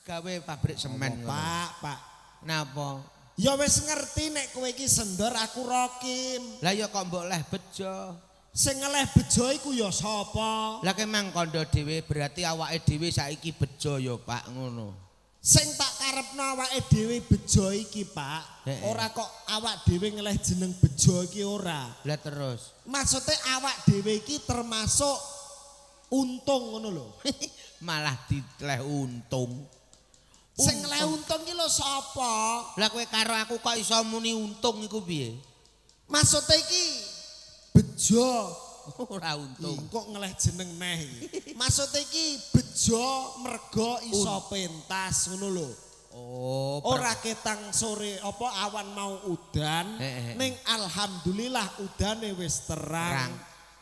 Gawe pabrik semen ngono. Pak, Pak. Napa? Ya wis ngerti nek kowe iki sendor aku Rokim. Lah ya kok mbok leh bejo. Sing ngeleh bejo iku ya sapa? Lah kemang kandha dhewe berarti awake dhewe saiki bejo ya Pak ngono. Sing tak karepno awake dhewe bejo iki Pak, ora kok awak dhewe ngeleh jeneng bejo iki ora. Lah terus maksudnya awak dhewe iki termasuk untung ngono lho. Malah diteleh untung. Sing ngeleh untung iki lho sapa? Lah kowe karo aku kok iso muni untung iku piye? Maksude iki bejo ora untung. Kok ngeleh jeneng neh iki. Maksude iki bejo mergo iso pentas ngono lho. Oh, ora ketang sore apa awan mau udan, ning alhamdulillah udane wis terang.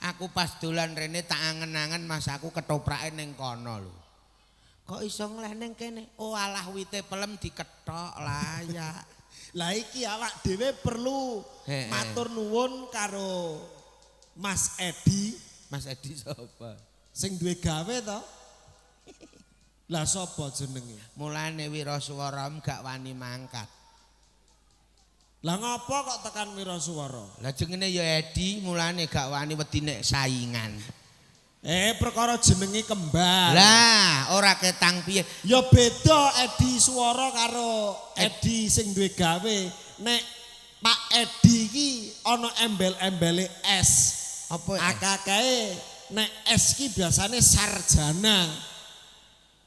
Aku pas dolan rene tak angen-angen mas aku ketoprake ning kono lho. Kok iso ngeleh ning kene? Oh alah wite pelem dikethok layak. Lah iki awak dhewe perlu matur nuwun karo Mas Edi. Mas Edi sapa? Sing duwe gawe to? Lah sapa jenenge? Mulane Wiraswara gak wani mangkat. Lah ngopo kok tekan Wiraswara? Lah jenenge ya Edi, mulane gak wani wedi nek saingan. Perkara jenenge kembar. Lah, ora ketang piye. Ya beda Edi Swara karo Edi sing duwe gawe. Nek Pak Edi iki ana embel-embele S. Apa? Akakae nek S ki biasane sarjana.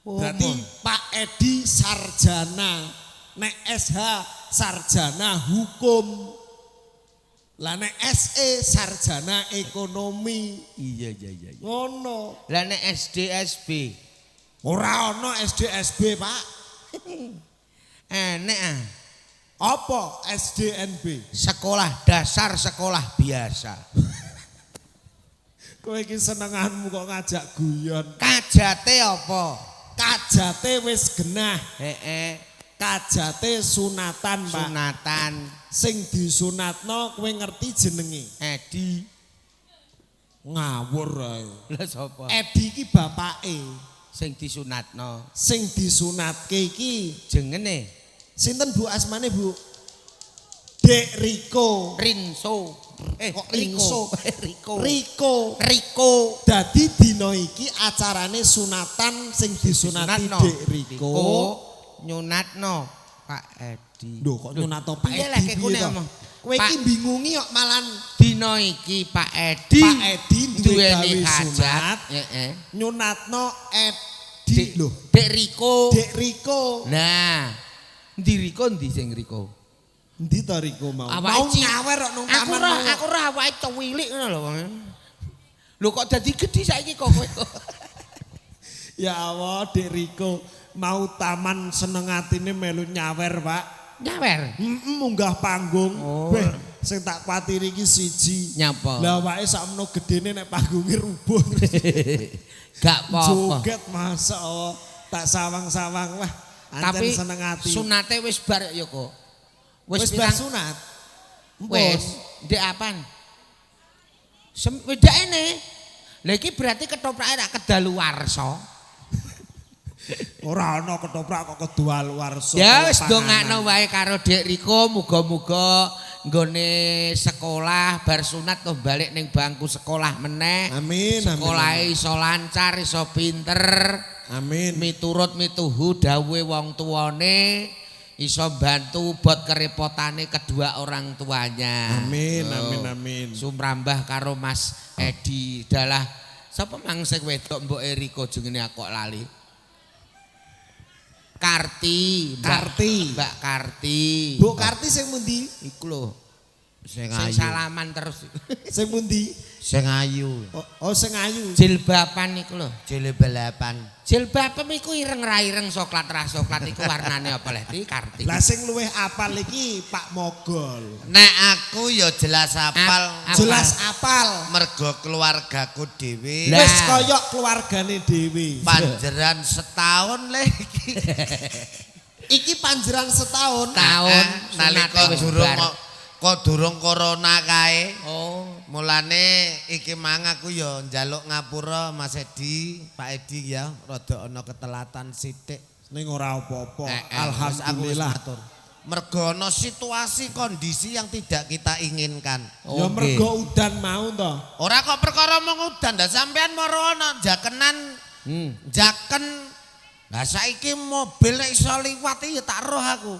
Oh, berarti Pak Edi sarjana. Nek SH sarjana hukum. Lah nek SE sarjana ekonomi. Iya iya iya. Ngono. Lah nek SD SB. Ora ana SD SB, Pak. Enek ah. Apa SDNB? Sekolah dasar, sekolah biasa. Kowe iki senenganmu kok ngajak guyon. Kajate apa? Kajate wis genah. Heeh. Kajate sunatan, Pak. Sunatan. Sing disunatno kowe ngerti jenenge? Edi. Ngawur ae. Lah sapa? Edi iki bapake. Sing disunatno. Sing disunatke iki jenenge sinten Bu asmane Bu? Dek Riko. Rinso. Kok Rinso? Riko. Riko. Riko. Dadi dina iki acarane sunatan sing disunati Dek Riko. Nyunatno Pak Edi. Lho kok nyunatno Pak Edi piye to? Kowe iki bingungi kok malan dina iki Pak Edi. Pak Edi duwe gawe sunat. Heeh. Nyunatno Edi lho. Dek Riko. Dek Riko. Nah, endi Riko endi sing Riko? Endi to Riko mau? Mau nyawer kok nang taman. Aku ora awake cuwilik ngono lho wong. Lho kok dadi gedhi saiki kok kowe. Ya Allah, Dek Riko mau taman seneng atine melu nyawer, Pak. Nyawer? Munggah panggung. Oh. Beh, sing tak kuatiri iki siji. Nyapa? Lah awake sakmeno gedene nek panggunge rubuh. Gak apa-apa. Joget masa Allah, tak sawang-sawang wah. Tapi seneng ati. Sunate wis bar ya kok. Wis bar sunat. Wis, ndek apan? Wedakene. Lah iki berarti ketoprake rak kedaluwarsa. Ora ana ketoprak kok kedaluwarsa. Ya wis dongakno wae karo Dek Riko, muga-muga nggone sekolah bar sunat toh balik ning bangku sekolah meneh. Amin. Sekolahe iso lancar, iso pinter. Amin. Miturut mituhu dawuhe wong tuane, iso bantu buat kerepotane kedua orang tuanya. Amin, amin, amin. Sumrambah karo Mas Edi dalah sapa mang sing wedok mbok Riko jenenge aku kok lali. Karti, Karti, Mbak Karti. Bu Karti sing pundi? Iku lho. Sing Sing ayu. salaman terus. Sing pundi? Sing ayu. Oh, sing ayu. Jilbaban iku lho. Jilbaban. Jilbaban iku ireng ra ireng, soklat ra soklat iku warnane apa leh Ti Karti. Lah sing luwih apal iki Pak Mogol. Nek aku ya jelas apal. Jelas apal. Mergo keluargaku dhewe. Wis koyok keluargane dhewe. Panjeran setahun leh iki. Iki panjeran setahun. Tahun nalika durung kok durung corona kae. Oh, mulane iki mang aku ya njaluk ngapura Mas Edi, Pak Edi ya, rada ana ketelatan sithik. Ning ora apa-apa. Alhamdulillah. Mergo ana situasi kondisi yang tidak kita inginkan. Ya mergo udan mau to. Ora kok perkara mung udan, ndak sampean moro ana jakenan. Jaken. Lah saiki mobil nek iso liwat ya tak roh aku.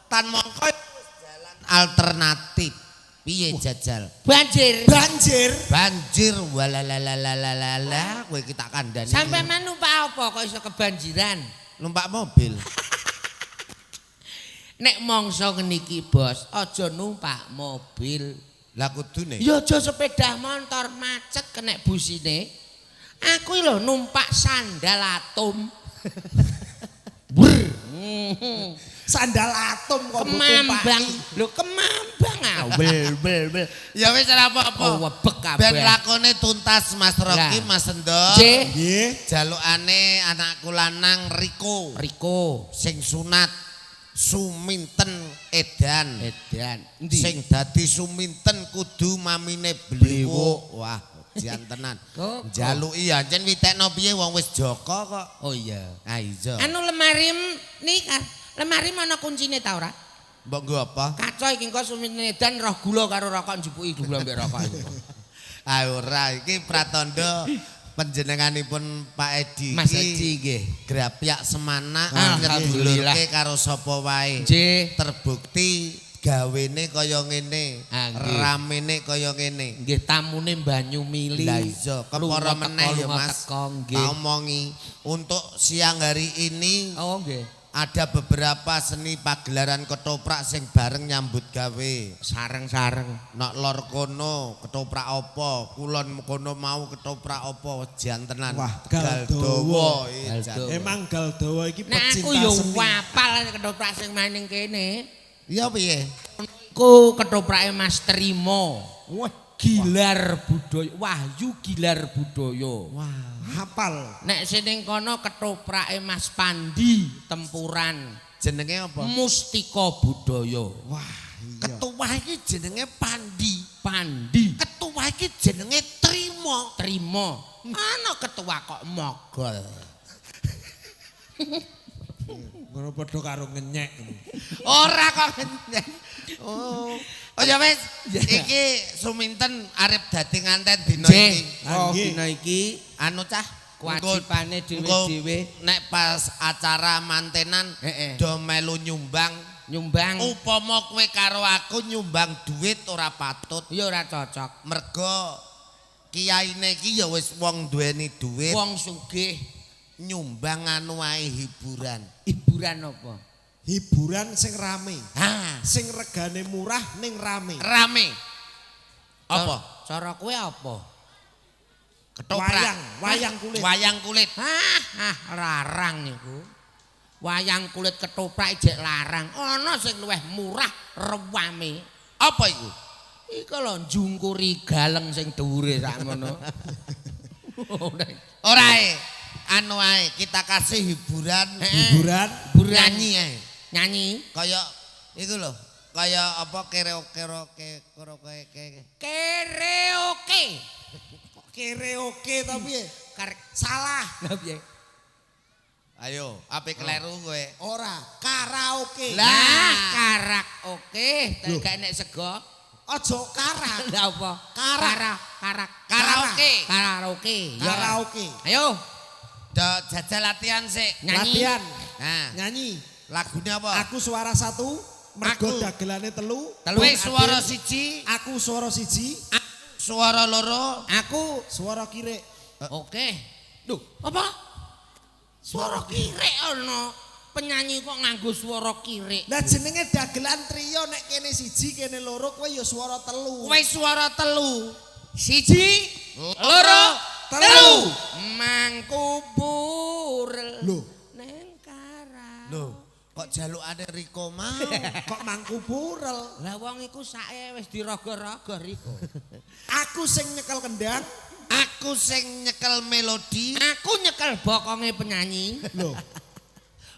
Tan mongko jalan alternatif. Piye jajal? Banjir. Banjir. Banjir walalalalala kowe iki tak kandhani. Sampeyan numpak apa kok iso kebanjiran? Numpak mobil. Nek mangsa ngeniki bos, aja numpak mobil. Lah kudune. Ya aja sepeda motor macet kenek busine. Aku lho numpak sandal atom. Sandal atom kok kemambang. Lho kemambang ah. Bel bel bel. Ya wis ora apa-apa. Oh, webek kabeh. Ben lakone tuntas Mas Rocky, Mas Sendok. Nggih. Jalukane anakku lanang Riko. Riko sing sunat Suminten edan. Edan. Endi? Sing dadi Suminten kudu mamine Blewok. Wah, jan tenan. Njaluki ya ancen witekno piye wong wis joko kok. Oh iya. Ah iya. Anu lemari nika, lemari ana kuncine ta ora? Mbok nggo apa? Kaca iki engko Suminten edan roh gula karo rokok njupuki gula mbek rokok iku. Ah ora, iki pratandha panjenenganipun Pak Edi. Mas Edi nggih. Grapyak semanak alhamdulillah nyedulurke karo sapa wae. Nggih. Terbukti gawene kaya ngene, ramene kaya ngene. Nggih, tamune banyu mili. Lah iya, kepara meneh ya Mas. Tak omongi untuk siang hari ini. Oh nggih. Ada beberapa seni pagelaran ketoprak sing bareng nyambut gawe. Sareng-sareng. Nak lor kono ketoprak apa, kulon kono mau ketoprak apa, jan tenan. Wah, Gal Dawa. Emang Gal Dawa iki pecinta seni. Nah, aku yo wapal ketoprak sing main ning kene. Iya piye? Ku ketoprake Mas Trimo. Wah, Gilar Budaya, Wahyu Gilar Budaya. Wah, hafal. Nek sing ning kono ketoprake Mas Pandi Tempuran. Jenenge apa? Mustika Budaya. Wah, iya. Ketua iki jenenge Pandi. Pandi. Ketua iki jenenge Trimo. Trimo. Ana ketua kok mogol. Ngono padha karo ngenyek. Ora kok ngenyek. Oh. Oh ya wis, iki Suminten arep dadi nganten dina iki. Oh, dina iki anu cah kewajibane dhewe-dhewe nek pas acara mantenan do melu nyumbang. Nyumbang. Upama kowe karo aku nyumbang duit ora patut. Ya ora cocok. Mergo kiyaine iki ya wis wong duweni duit. Wong sugih. Nyumbang anu ae hiburan. Hiburan apa? Hiburan sing rame. Ha, sing regane murah ning rame. Rame. Apa? Cara kowe apa? Ketoprak. Wayang, wayang kulit. Wayang kulit. Hah, larang niku. Wayang kulit ketoprak jek larang. Ana sing luwih murah rewame. Apa iku? Iku lho njungkuri galeng sing dhuwure sak ngono. Ora e. Anu ae, kita kasih hiburan, hiburan, nyanyi ae. Nyanyi. Kaya iku lho, kaya apa karaoke karaoke. Karaoke. Kok karaoke to piye? Salah. Lah piye? Ayo, ape kleru kowe? Ora, karaoke. Lah, karaoke, gak enek sego. Aja karak. Lah apa? Karak, karak, karaoke. Karaoke. Karaoke. Ayo. Jajal latihan sik. Nyanyi. Latihan. Nah, nyanyi. Lagune apa? Aku suara satu, mergo dagelane telu. Kowe suara siji, aku suara siji, suara loro, aku suara kirek. Oke. Duh, apa? Suara kirek ana. Penyanyi kok nganggo suara kirek. Lah jenenge dagelan trio nek kene siji, kene loro, kowe ya suara telu. Kowe suara telu. Siji, loro, telu. Mangku purel. Lho, neng karang. Lho, kok jalukane Riko mau? Kok mangku purel? Lah wong iku sake wis dirogo-rogo Riko. Aku sing nyekel kendang, aku sing nyekel melodi, aku nyekel bokonge penyanyi. Lho.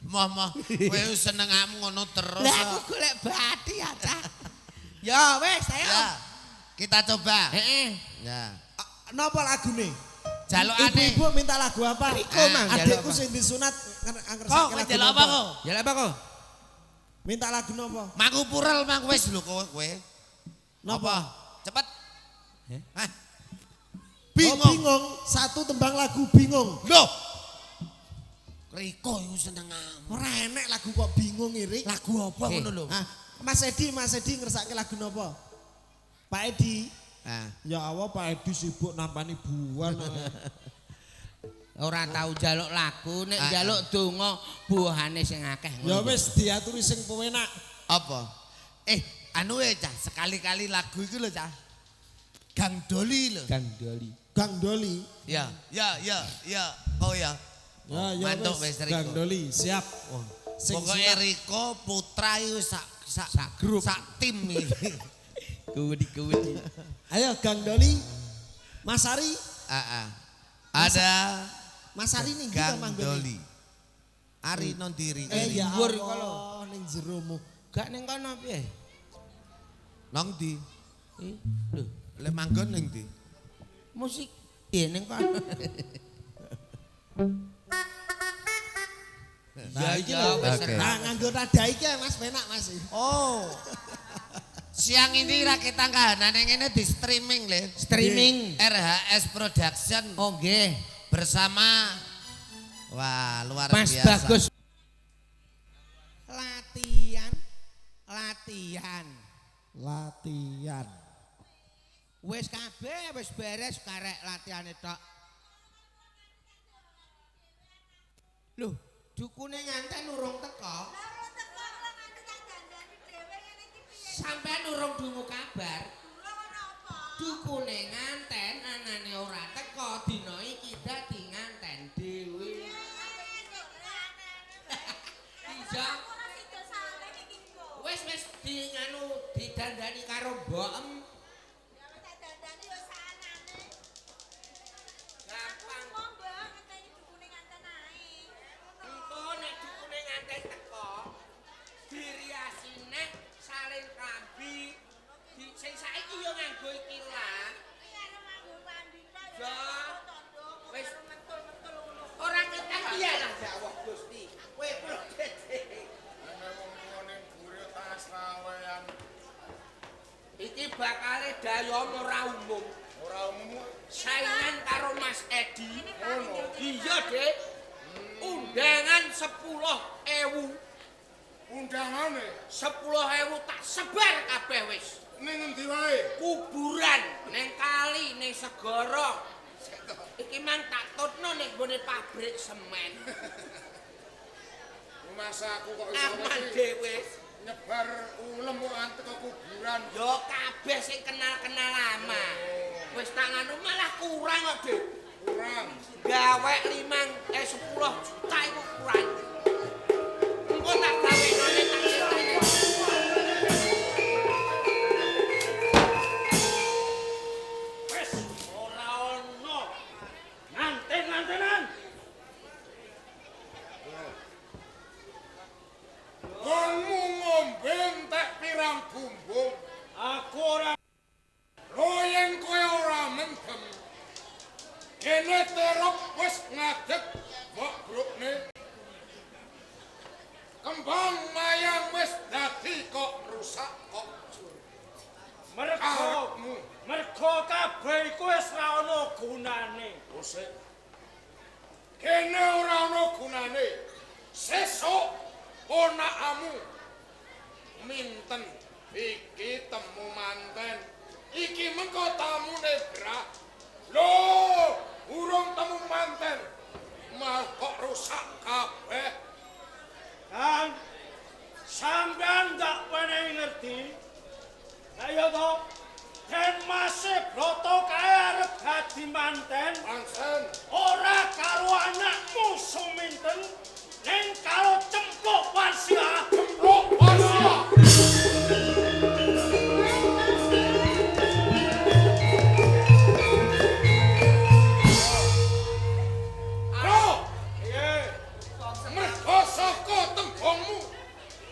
Moh-moh kowe senengamu ngono terus. Lah aku golek bathi acah. Ya wis, ayo. Ya, kita coba. Heeh. Ya. Napa lagune? Jalukane. Ibu-ibu minta lagu apa? Riko mang. Adikku sing disunat ngersake lagu. Njaluk apa kok? Njaluk apa kok? Minta lagu napa? Mangku purel mang wis lho kowe. Napa? Cepet. Hah? Bingung. Oh, bingung. Satu tembang lagu bingung. Loh. Riko iku seneng ora enek lagu kok bingung Rik. Lagu apa ngono lho? Hah? Mas Edi ngersake lagu napa? Pak Edi. Ah. Ya Allah Pak Edi sibuk nampani buan. Ora tau njaluk lagu, nek njaluk donga buahane sing akeh. Ya wis diaturi sing penak. Apa? Anu e cah, sekali-kali lagu iku lho cah. Gang Doli lho. Gang Doli. Gang Doli. Ya, ya, ya, ya. Oh ya. Ya, ya mantuk wis Riko. Gang Doli, siap. Oh. Pokoke Riko Putra iku sak grup, sak tim iki. Kuwi. Ayo Gang Doli. Mas Ari. Heeh. Ada Mas Ari ning Gang Doli. Ari nang diri. Ya dhuwur iku lho ning jeromu. Gak ning kono piye? Nang ndi? Lho, le manggon ning ndi? Musik piye ning kono? Nah iki lho. Nah nganggo nada iki Mas penak Mas. Oh. Siang ini rakitan kahanane ngene di streaming le. Streaming RHS Production. Oh nggih. Bersama wah luar Mas biasa. Mas Bagus. Latihan. Latihan. Latihan. Wis kabeh wis beres karek latihane tok. Loh, dukune nganten urung teko. Lah urung teko kok nganti tak dandani dhewe ngene iki piye? Sampeyan urung dungu kabar. Durung ana apa? Dukune nganten anane ora teko dina iki dadi nganten dhewe. Iya. Wis wis di nganu didandani karo mbokem. Ya wis tak dandani yo saanane. Gampang. Wong mbok ngenteni dukune nganten ae. Engko nek dukune nganten teko diriasi nek salin klambi. Sing saiki yo nganggo iki lah. Iki arep nganggo klambi tok Ya. Wis mentul-mentul ngono. Ora ketang piye lah ya Allah Gusti. Kowe kula dede. Iki bakale dayom ora umum. Ora umum. Saingan karo Mas Edi. Iya, Dik. Undangan 10.000. Undangane 10.000 tak sebar kabeh wis. Ning endi wae? Kuburan, ning kali, ning segara. Iki mang tak tutno ning gone pabrik semen. Masa aku kok iso aman dhewe. Nyebar ulem kok antek kuburan. Ya kabeh sing kenal-kenal lama. Wis tak nganu malah kurang kok, Dik. Kurang. Gawe 5 10 juta iku kurang. Engko tak gawenane tak cetane. Wis ora ono. Nganten-ngantenan. Konmu ngombe entek pirang bumbung. Aku ora lho yen kowe ora mendem. Kene terop wis ngadeg mbok brukne. Kembang mayang wis dadi kok rusak kok. Mergo kabeh iku wis ora ana gunane. Osek. Kene ora ana gunane. Sesuk ponakamu minten iki temu manten. Iki mengko tamune brak. Lho, urung temu manten. Mal kok rusak kabeh. Kang, sampean ndak wenehi ngerti. Ayo to. Den Mase Broto kae arep dadi manten. Manten. Ora karo anakmu Suminten, ning karo Cempluk Warsia. Cempluk Warsia.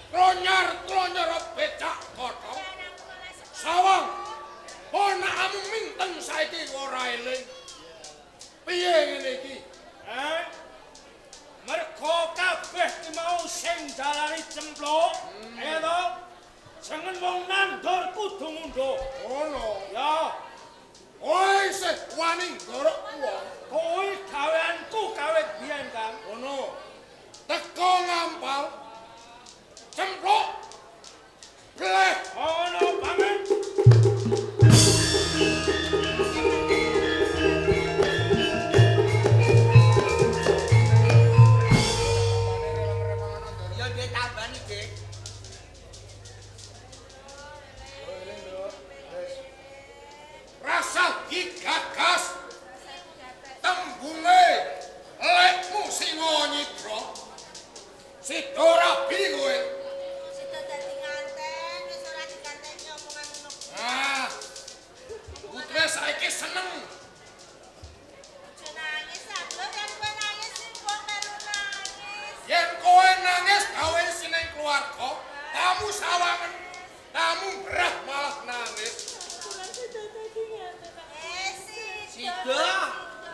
Tronyar-tronyar becak kothok. Sawang, ponakamu minten saiki ora eling. Piye ngene iki? Mergo kabeh ki mau sing dalani cempluk. Ayo to. Jeneng wong nandur kudu ngundhuh. Ngono. Ya. Kowe isih wani nggorok wong. Kuwi gaweanku kawit biyen, Kang. Ngono. Teko ngampal. Cempluk. Bleh. Ngono banget. Ya duwe tambahan iki. Rasa digagas. Tembunge lekmu singa nyidra. Sida rabi kowe. Sida dadi nganten, wis ora diganteni omongan ngono. Ah. Putre saiki seneng. Aja nangis, Ablo, yen kowe nangis sing kok melu nangis. Yen kowe nangis gawe sineng keluarga, tamu sawangen, tamu berah malah nangis. Eh, sida. Sida.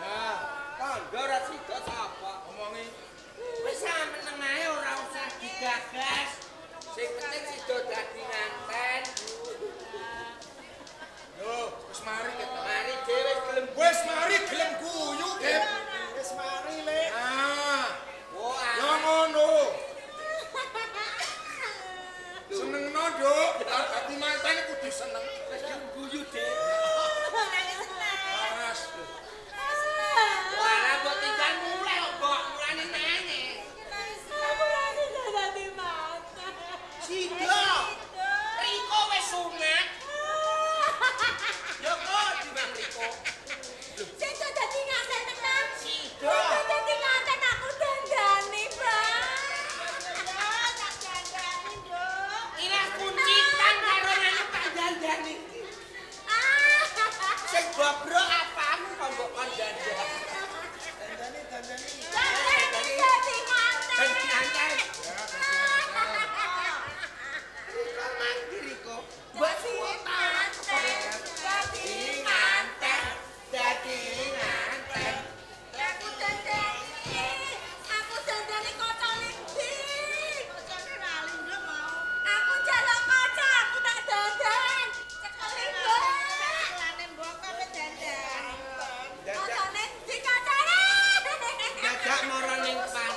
Nah, tandha ora sida sapa? Omongi. Wis meneng ae ora usah digagas. Sing penting sida dadi nganten. Yo, wis mari kita. Mari dhewe gelem. Wis mari gelem guyu, Dik. Wis mari, Lek. Ah, Oh, yo ngono. Senengno, Nduk. Arep dadi manten kudu seneng. Wis gelem guyu, Dik. Nangis tenang. Laras. Wah, mbok tinggal mulai kok, Mbok. Mulane nangis. Aku ora sida dadi manten. Sida. Riko wis sunat. Ya kok diwang Riko. Sida dadi nganten tenan. Sida. Sida dadi nganten aku dandani, Bang. Ya, tak dandani, Nduk. Ilah kuncitan karo anak tak dandani. Ah. Sing bobrok apamu kok mbok kon dandan. Dandani, dandani. Dandani dadi nganten. Dadi nganten. Riko mandi Riko. Mbok Dadi suwun ta. nganten. Dadi Dadi nganten. Dadi nganten. Aku dandani. Aku dandani kocone ndi? Kocone lali nduk mau. Aku njaluk kaca, aku tak dandan. Cekeli mbok. Lane mbok kowe dandan. Kocone ndi kacane? Dadak mara ning pan.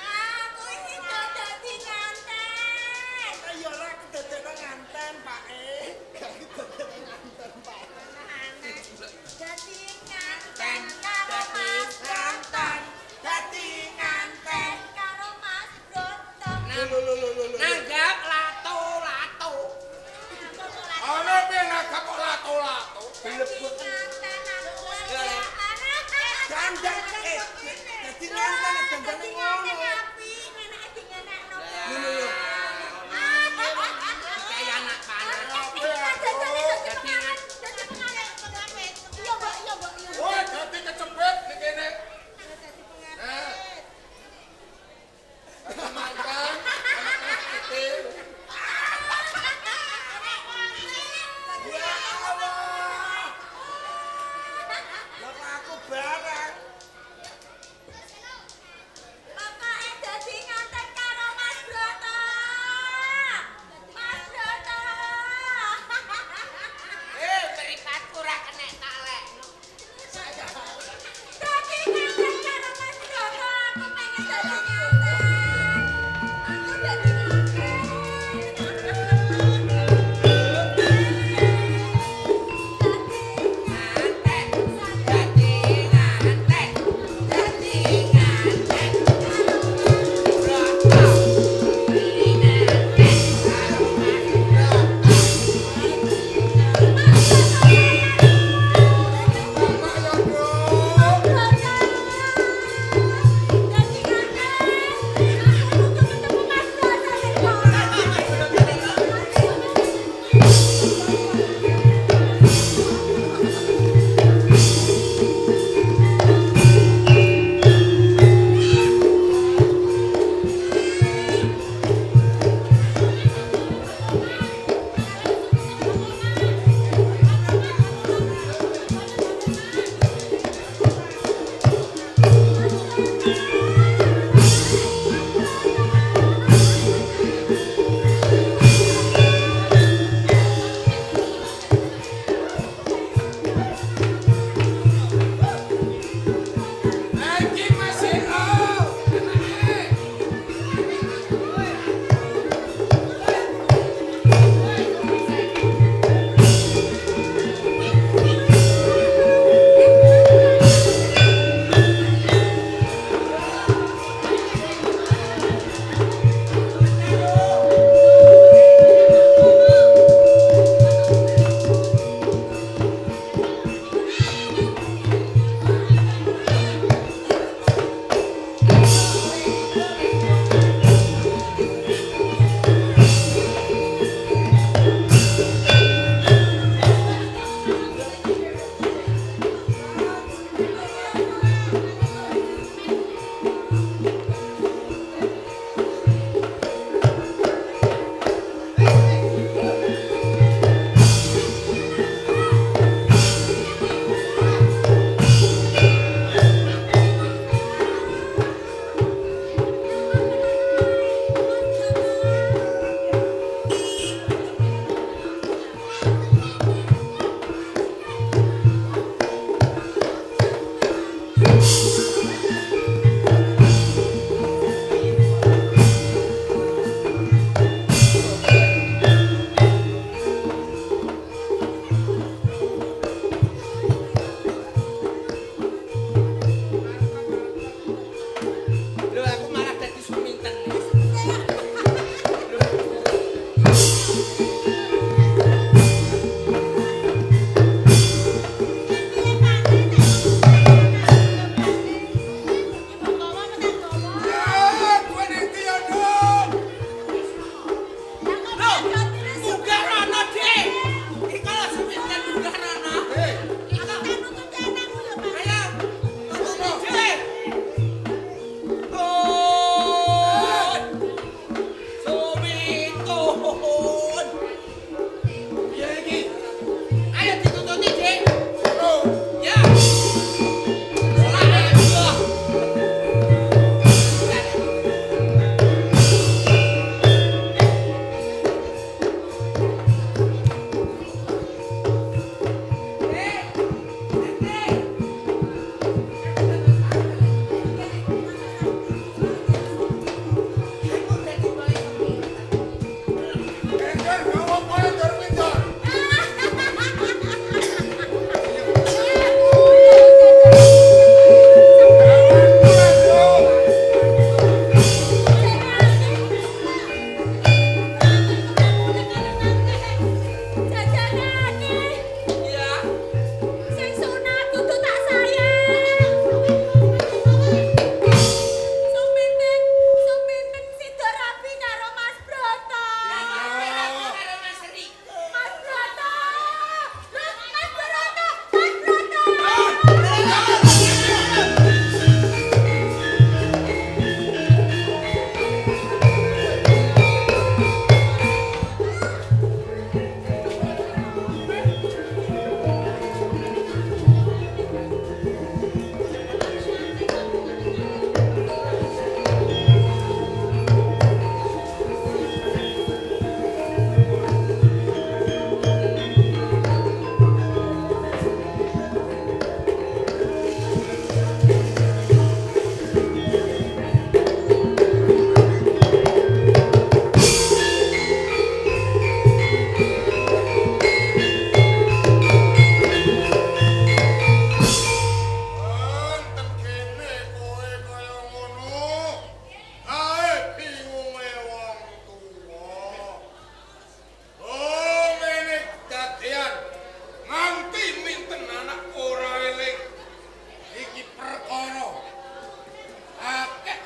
Aku iki dadi nganten. Ya ora kedadekno nganten, Pak E. Gak kedadekno nganten, Pak. Dadi nganten karo Dadi Mas nganten. Dadi nganten. karo Mas Brontong. Nanggap lato-lato. Ana piye nagap kok lato-lato? Blebet. Dandan, dadi nganten, dandane ngono. Lho lho. Kayak anak panah. Kowe dadi kecepet ning kene. Eh. Dadi mantan, anak kete. Ya Allah. Lah kok aku barang. Pokoke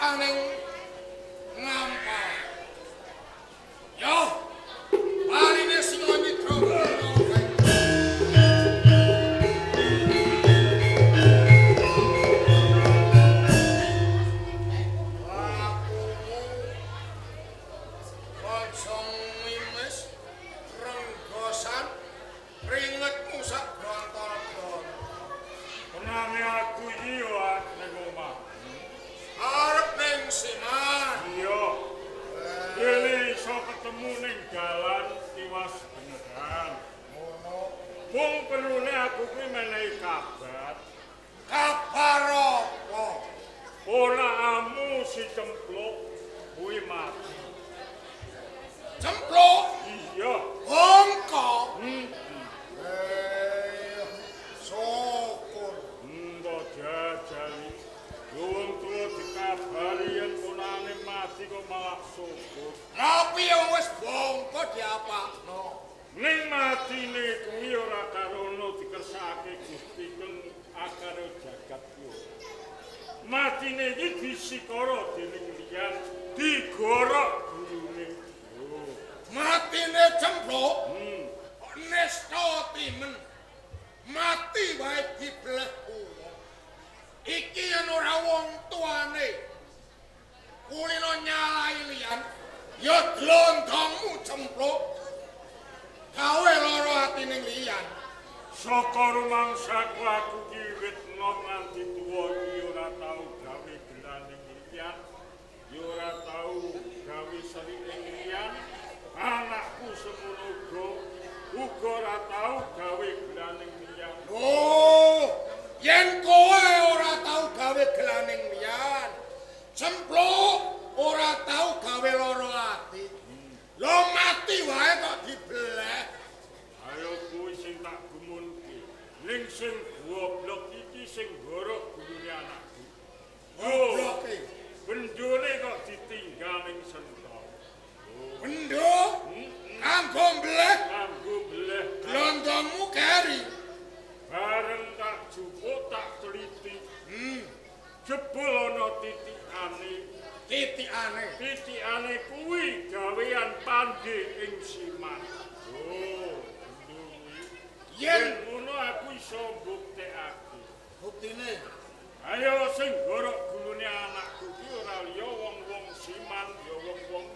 Aning Ngampal. Yo, baline Singa Nyidra. Pocong mimis renggosan ringetmu sak grontol-grontol. Tenane aku iki yo ning omah. Arep ning Siman. Iya. Dene iso ketemu ning dalan tiwas beneran. Ngono. Mung perlune aku kuwi menehi kabar. Kabar apa? Ponakamu si Cempluk kuwi mati. Cempluk? Iya. Bongko. Syukur. Mbok jajali. Wong tuwa dikabari yen ponakane mati kok malah syukur. Lah piye wong wis bongko diapakno? Ning matine kuwi ora karono dikersakake Gusti keng akare jagat kuwi. Matine iki disikara dening liyan, digorok gurune. Matine Cempluk? Kok nesta timen. Mati wae dibleh wong. Iki yen ora wong tuane kulino nyalai liyan, ya glondongmu Cempluk. Gawe lara atine liyan. Saka rumangsaku aku ki wit nom nganti tuwa iki ora tau gawe gelaning liyan, ya ora tau gawe seri ing liyan. Anakku semono uga uga ora tau gawe gelaning liyan. Lho, yen kowe ora tau gawe gelaning liyan, Cempluk ora tau gawe lara ati. Lho mati wae kok dibeleh. Ayo kuwi sing tak gumunke. Ning sing goblok iki sing gorok gurune anakku. Gobloke. Bendone kok ditinggal ning sentol. Bendo kanggo mbleh, kanggo mbleh glondongmu keri. Bareng tak jupuk tak teliti. Jebul ana titikane. Titikane. Titikane kuwi gawean pandhe ing Siman. Oh, bendo kuwi. Yen ngono aku iso mbuktekake. Buktine? Ayo sing gorok gulune anakku ki ora liya wong-wong Siman ya wong-wong.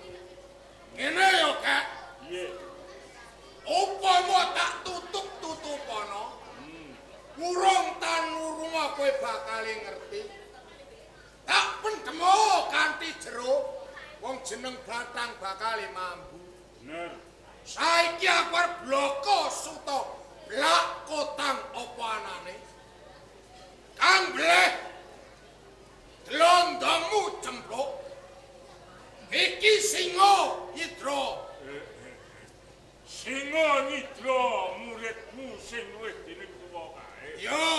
Ngene ya, Kak. Piye? Upama tak tutup-tutupana. Urung tan urunga kowe bakal ngerti. Tak pendemo kanthi jero wong jeneng batang bakal mambu. Bener. Saiki aku arep bloko suta blak kotang apa anane. Kang bleh glondongmu Cempluk. Iki Singa Nyidra. Singa Nyidra muridmu sing luwih dening tuwa kae. Iya.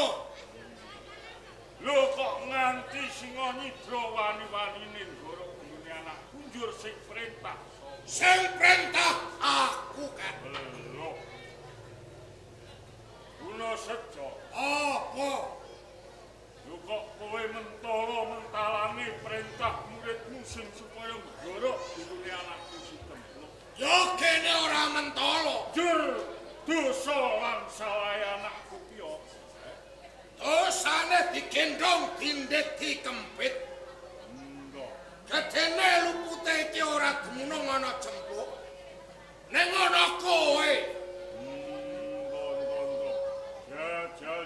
Lho kok nganti Singa Nyidra wani-wanine nggorok gulune anakku njur sing perintah sapa? Sing perintah aku, Kak. Lho. Guna sejo. Apa? Lho kok kowe mentala mentalane perintah muridmu sing supaya nggorok gulune anakku si Cempluk. Ya kene ora mentala. Jur dosa lan salahe anakku ki apa? Dosane digendhong dindit dikempit. Gedene lupute iki ora dumunung ana Cempluk. Ning ana kowe. Jajal,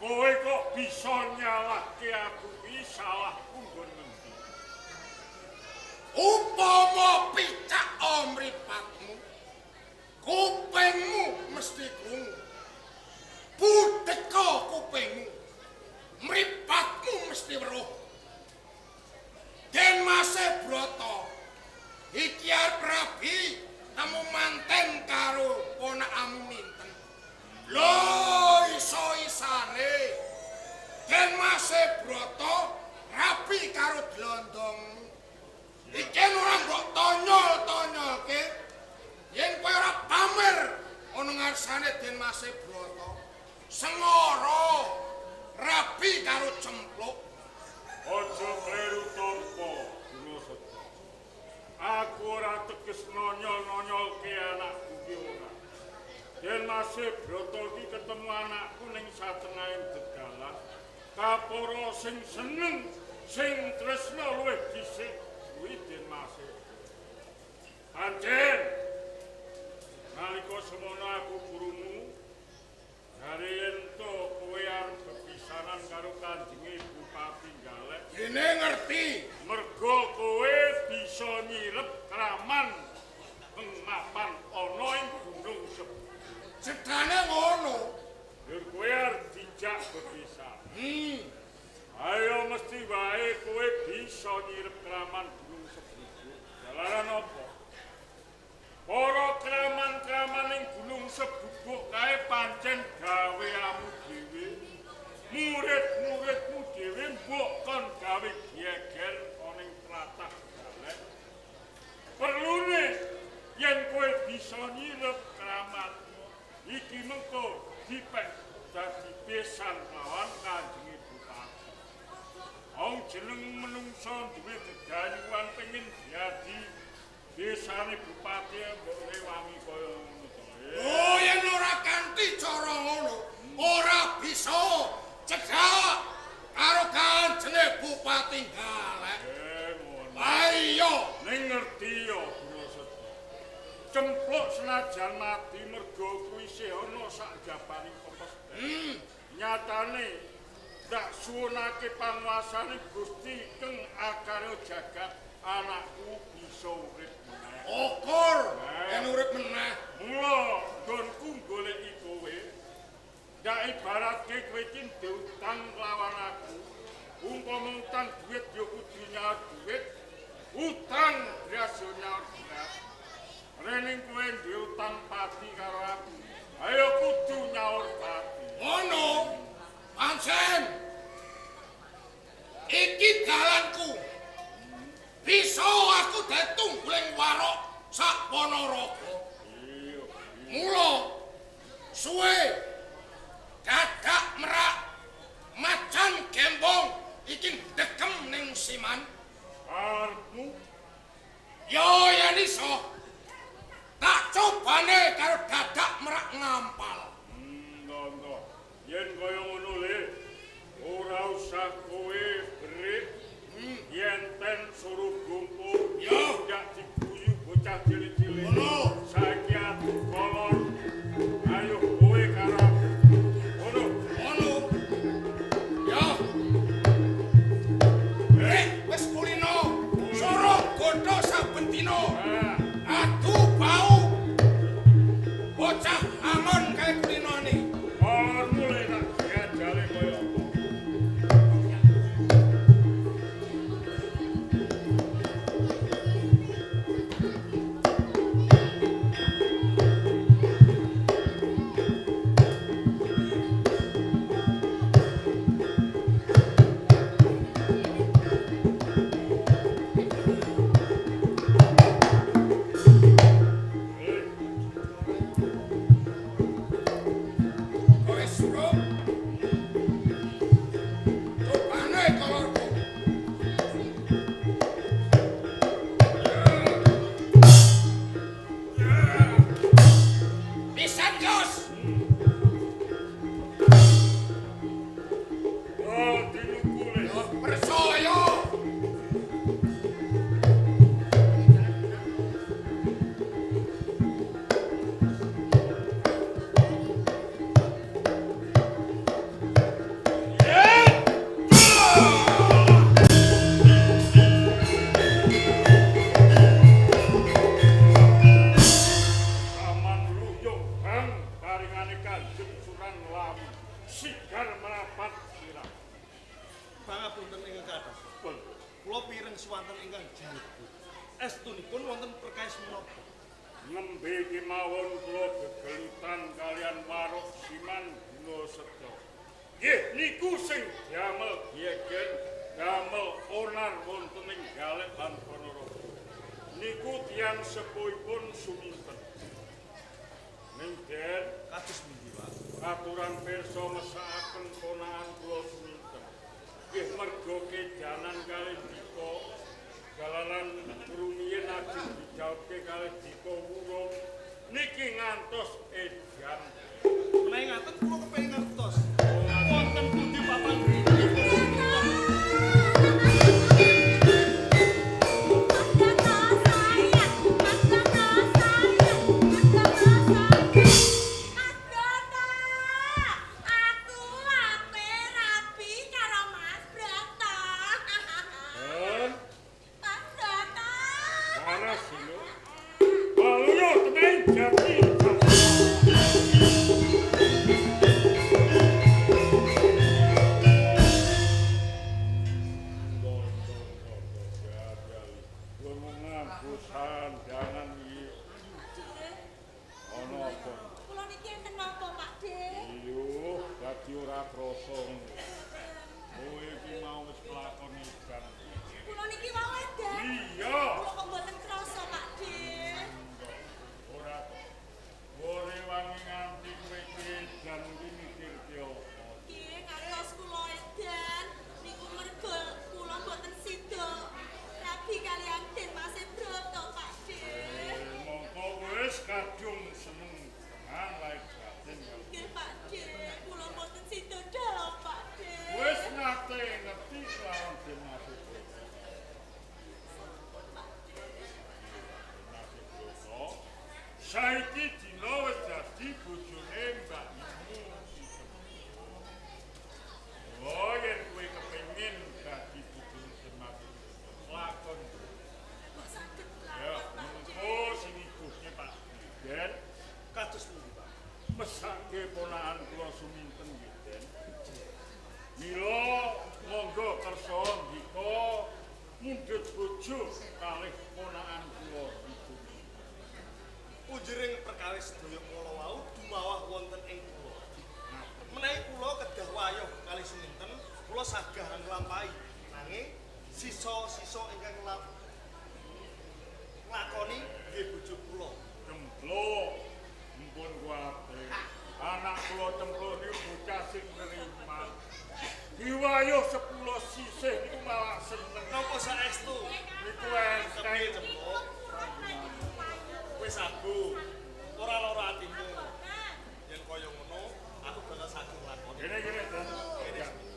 kowe kok bisa nyalahke aku ki salahku nggon ngendi? Upama picak mripatmu, kupingmu mesti krungu. Budheka kupingmu, mripatmu mesti weruh. Den Mase Brata iki arep rabi temu manten karo ponakamu Minten. Lho iso-isane Den Mase Brata rabi karo glondongmu. Iki ora mbok tonyol-tonyolke yen kowe ora pamer ana ngarsane Den Mase Brata. Sengara rabi karo Cempluk. Aja kleru tampa, Gunaseta. Aku ora teges nonyol-nonyolke anakku ki ora. Yen Mas Brata iki ketemu anakku ning satengahing dedalan, kapara sing seneng, sing tresna luwih dhisik kuwi Den Mas. Pancen nalika semono aku krungu jare yen to kowe arep bepisanan karo Kanjeng Bupati Galek. Dene ngerti mergo kowe bisa nyirep kraman mapan ana ing Gunung Sebu. Cetane ngono. Yen kowe arep dijak bepisan. Ayo mesti wae kowe bisa nyirep kraman Gunung Sebu. Jalaran apa? Para kraman-kraman ing Gunung Sebubuk kae pancen gaweamu dhewe. Murid-muridmu dhewe mbok kon gawe geger ana ing tlatah Galek. Perlune yen kowe bisa nyirep kraman iki mengko dipek dadi besan lawan Kanjeng Bupati. Wong jeneng menungsa duwe gegayuhan pengin dadi desane bupati mbok rewangi kaya ngono to. Oh, yen ora kanthi cara ngono, ora bisa cedhak karo Kanjeng Bupati Galek. Ngono. Ayo, ning ngerti ya Gunaseta. Cempluk senajan mati mergo kuwi isih ana sak jabaning pepesthek. Nyatane tak suwunake panguasane Gusti keng akarya jagat anakku bisa urip meneh. Okur yen urip meneh. Mula nggonku goleki kowe. Ndak ibaratke kowe iki diutang lawan aku. Umpama utang duit ya kudu nyaur duit. Utang beras ya nyaur beras. Rening kowe diutang pati karo aku. Ayo kudu nyaur pati. Ngono. Pancen. Iki dalanku. Bisa aku dadi tungguling warok sak Ponorogo. Mula suwe dadak merak macan gembong iki ndekem ning Siman. Arepmu ya yen iso tak cobane karo dadak merak ngampal. Ndo. Yen kaya ngono le, ora usah kowe berik. Yen ten suruh gumpul ya ndak diguyu bocah cilik-cilik. Ngono. Saiki adu kolor. Ayo kowe karo aku. Ngono. Ngono. Ya. Wis kulino. Suruh godho saben dina. Adu bau. Bocah angon kae kulinone. Kolormu le tak jajale kaya apa. Nembe kemawon kula gegelutan kalian Warok Siman Gunaseta. Nggih niku sing damel geger, damel onar wonten ing Galek lan Ponorogo. Niku tiyang sepuhipun suminten. Ning Den kados pundi, Pak? Aturan pirsa mesakaken ponakan kula suminten. Nggih mergo kedanan kalih Dika. Jalanan rumiyin ajeng dijawabke kalih Dika wurung. Niki ngantos edan. Menawi ngaten kula kepengin ngertos. Wonten pundi papan Saiki dina wis dadi bojone mbakmu. Oh, yen kowe kepengin dadi bojone Semar, lakon. Kok saged Ya, lakon, Pak De? mengko sing iguhke Pak Den kados pundi, Pak? Mesake ponakan kula suminten nggih, Den. Mila monggo kersa ndika mundhut bojo kalih ponakan kula ibu. Punjering perkawis sedaya kala wau dumawah wonten ing kula. Menawi kula kedah wayuh kalih suminten, kula sagah nglampahi. Nanging sisa-sisa ingkang nglakoni nggih bojo kula. Cempluk mpun kuwatir. Anak kula cempluk niku bocah sing nriman. Diwayuh 10 sisih niku malah seneng. Napa saestu? Niku enteng Cempluk. Wis abu, ora lara atimu. Yen kaya ngono, aku bakal saged nglakoni. Kene kene, Den.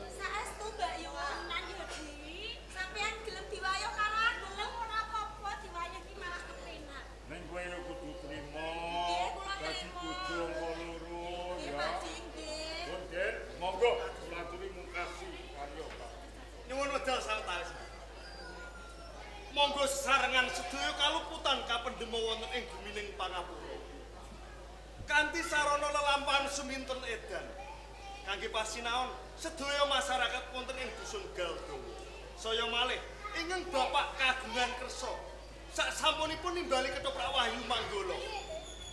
Saestu Mbak Yu lan Yudi, sampean gelem diwayuh karo aku. Gelem ora apa-apa, diwayuh iki malah kepenak. Ning kowe yo kudu trima. Nggih, kula Dadi trima. bojo angka loro Nggih, ya. Pak Di, nggih. Pun, Den, monggo kula aturi mungkasi karya Pak. Nyuwun wedal sawetawis. Monggo sesarengan sedaya kaluputan kapendhema wonten ing gumining pangapura. Kanthi sarana lelampahan suminten edan. Kangge pasinaon sedaya masyarakat wonten ing dusun Galdawa. Saya malih ingkang bapak kagungan kersa. Sak sampunipun nimbali ketoprak Wahyu Manggala.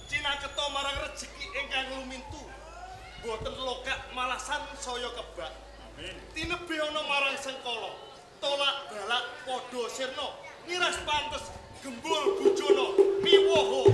Cinaketa marang rejeki ingkang lumintu. Boten lokak malasan saya kebak. Amin. Tinebih ana marang sengkala, tolak balak padha sirna, miras pantes gembul bujana, miwoho